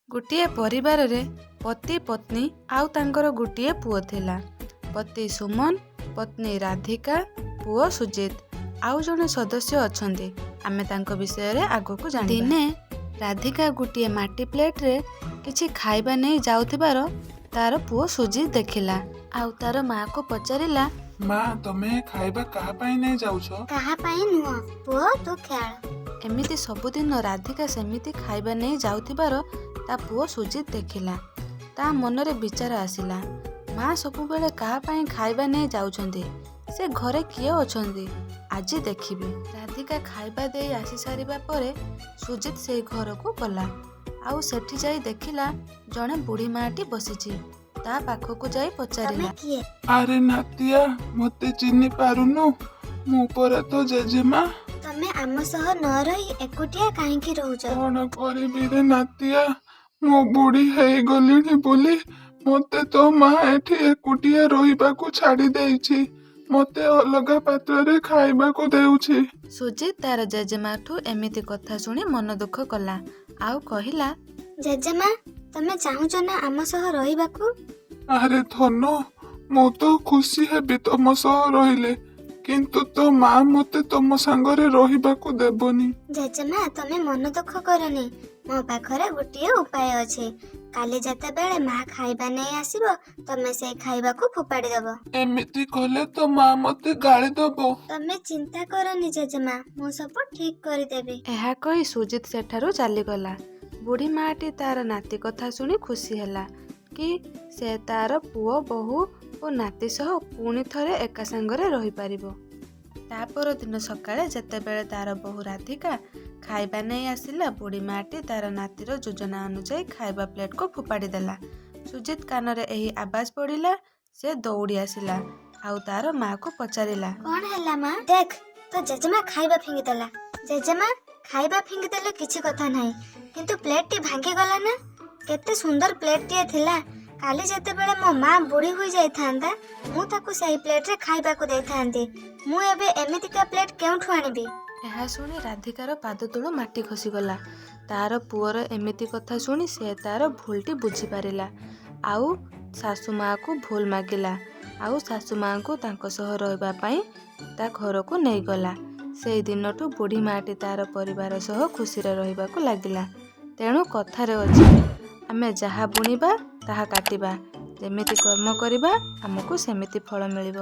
ଗୋଟିଏ ପରିବାରରେ ପତି, ପତ୍ନୀ ଆଉ ତାଙ୍କର ଗୋଟିଏ ପୁଅ ଥିଲା। ପତି ସୁମନ, ପତ୍ନୀ ରାଧିକା, ପୁଅ ସୁଜିତ। ଆଉ ଜଣେ ସଦସ୍ୟ ଅଛନ୍ତି, ଆମେ ତାଙ୍କ ବିଷୟରେ ଆଗକୁ ଜାଣିବା। ଦିନେ ରାଧିକା ଗୋଟିଏ ମାଟି ପ୍ଲେଟରେ କିଛି ଖାଇବା ନେଇ ଯାଉଥିବାର ତାର ପୁଅ ସୁଜିତ ଦେଖିଲା ଆଉ ତାର ମାଆକୁ ପଚାରିଲା, ମା, ତମେ ଏ ଖାଇବା କାହା ପାଇଁ ନେଇ ଯାଉଛ? କାହା ପାଇଁ ନୁହଁ ପୁଅ, ତୁ ଖେଳ। ଏମିତି ସବୁଦିନ ରାଧିକା ସେମିତି ଖାଇବା ନେଇ ଯାଉଥିବାର ତା ପୁଅ ସୁଜିତ ଦେଖିଲା। ତା ମନରେ ବିଚାର ଆସିଲା, ମା ସବୁବେଳେ କାହା ପାଇଁ ଖାଇବା ନେଇ ଯାଉଛନ୍ତି? ସେ ଘରେ କିଏ ଅଛନ୍ତି? ଆଜି ଦେଖିବି। ରାଧିକା ଖାଇବା ଦେଇ ଆସି ସାରିବା ପରେ ସୁଜିତ ସେଇ ଘରକୁ ଗଲା ଆଉ ସେଠି ଯାଇ ଦେଖିଲା ଜଣେ ବୁଢ଼ୀ ମାଆଟି ବସିଛି। ତା ପାଖକୁ ଯାଇ ତମେ ପଚାରିଲା, କିଏ? ଆରେ ନାତିଆ, ମତେ ଚିହ୍ନି ପାରୁନୁ? ମୁଁ ପରା ତୋ ଜେଜେମା। ତମେ ଆମ ସହ ନ ରହି ଏକୁଟିଆ କାହିଁକି ରହୁଛ? କଣ କରିବି ରେ ନାତିଆ, ମୁଁ ବୁଢୀ ହେଇଗଲିଣି ବୋଲି ମତେ ତୋ ମା ଏଠି ଏକୁଟିଆ ରହିବାକୁ ଛାଡି ଦେଇଛି। ମତେ ଅଲଗା ପାତ୍ରରେ ଖାଇବାକୁ ଦେଉଛି। ସୁଜିତ ତାର ଜେଜେମାଠୁ ଏମିତି କଥା ଶୁଣି ମନ ଦୁଃଖ କଲା ଆଉ କହିଲା, ଜେଜେମା, ତମେ ଚାହୁଁଛ ନା ଆମ ସହ ରହିବାକୁ? ଆରେ ଧନ, ମୁଁ ତ ଖୁସି ହେବି ତମ ସହ ରହିଲେ, କିନ୍ତୁ ତୋ ମା ମତେ ତମ ସାଙ୍ଗରେ ରହିବାକୁ ଦେବନି। ଜେଜେମା, ତମେ ମନ ଦୁଃଖ କରନି। ମୋ ପାଖରେ ଗୋଟିଏ ଉପାୟ ଅଛି। କାଲି ଯେତେବେଳେ ମା ଖାଇବା ନେଇ ଆସିବ, ତମେ ସେଇ ଖାଇବାକୁ ଫୋପାଡ଼ି ଦବ। ଏମିତି କଲେ ତୋ ମା ମତେ ଗାଳି ଦବ। ତମେ ଚିନ୍ତା କରନି ଜେଜେମା, ମୁଁ ସବୁ ଠିକ କରିଦେବି। ଏହା କହି ସୁଜିତ ସେଠାରୁ ଚାଲିଗଲା। ବୁଢ଼ୀ ମାଆଟି ତାର ନାତି କଥା ଶୁଣି ଖୁସି ହେଲା କି ସେ ତାର ପୁଅ, ବୋହୂ ଓ ନାତି ସହ ପୁଣି ଥରେ ଏକା ସାଙ୍ଗରେ ରହିପାରିବ। ତା ପରଦିନ ସକାଳେ ଯେତେବେଳେ ତାର ବୋହୂ ରାଧିକା ଖାଇବା ନେଇ ଆସିଲା, ବୁଢ଼ୀ ମାଆଟି ତାର ନାତିର ଯୋଜନା ଅନୁଯାୟୀ ଖାଇବା ପ୍ଲେଟକୁ ଫୋପାଡ଼ି ଦେଲା। ସୁଜିତ କାନରେ ଏହି ଆବାଜ ପଡ଼ିଲା। ସେ ଦୌଡ଼ି ଆସିଲା ଆଉ ତାର ମାଆକୁ ପଚାରିଲା, କଣ ହେଲା ମା? ଦେଖ, ତୋ ଜେଜେମା ଖାଇବା ଫିଙ୍ଗିଦେଲା। ଜେଜେମା, ଖାଇବା ଫିଙ୍ଗିଦେଲେ କିଛି କଥା ନାହିଁ, କିନ୍ତୁ ପ୍ଲେଟଟି ଭାଙ୍ଗିଗଲା ନା? କେତେ ସୁନ୍ଦର ପ୍ଲେଟଟିଏ ଥିଲା। କାଲି ଯେତେବେଳେ ମୋ ମା ବୁଢ଼ୀ ହୋଇଯାଇଥାନ୍ତା, ମୁଁ ତାକୁ ସେହି ପ୍ଲେଟରେ ଖାଇବାକୁ ଦେଇଥାନ୍ତି। ମୁଁ ଏବେ ଏମିତିକା ପ୍ଲେଟ କେଉଁଠୁ ଆଣିବି? ଏହା ଶୁଣି ରାଧିକାର ପାଦ ତଳୁ ମାଟି ଖସିଗଲା। ତାର ପୁଅର ଏମିତି କଥା ଶୁଣି ସେ ତାର ଭୁଲଟି ବୁଝିପାରିଲା ଆଉ ଶାଶୁ ମାଆକୁ ଭୁଲ ମାଗିଲା ଆଉ ଶାଶୁ ମାଆଙ୍କୁ ତାଙ୍କ ସହ ରହିବା ପାଇଁ ତା ଘରକୁ ନେଇଗଲା। ସେଇ ଦିନଠୁ ବୁଢ଼ୀ ମାଆଟି ତାର ପରିବାର ସହ ଖୁସିରେ ରହିବାକୁ ଲାଗିଲା। ତେଣୁ କଥାରେ ଅଛି, ଆମେ ଯାହା ବୁଣିବା ତାହା କାଟିବା। ଯେମିତି କର୍ମ କରିବା, ଆମକୁ ସେମିତି ଫଳ ମିଳିବ।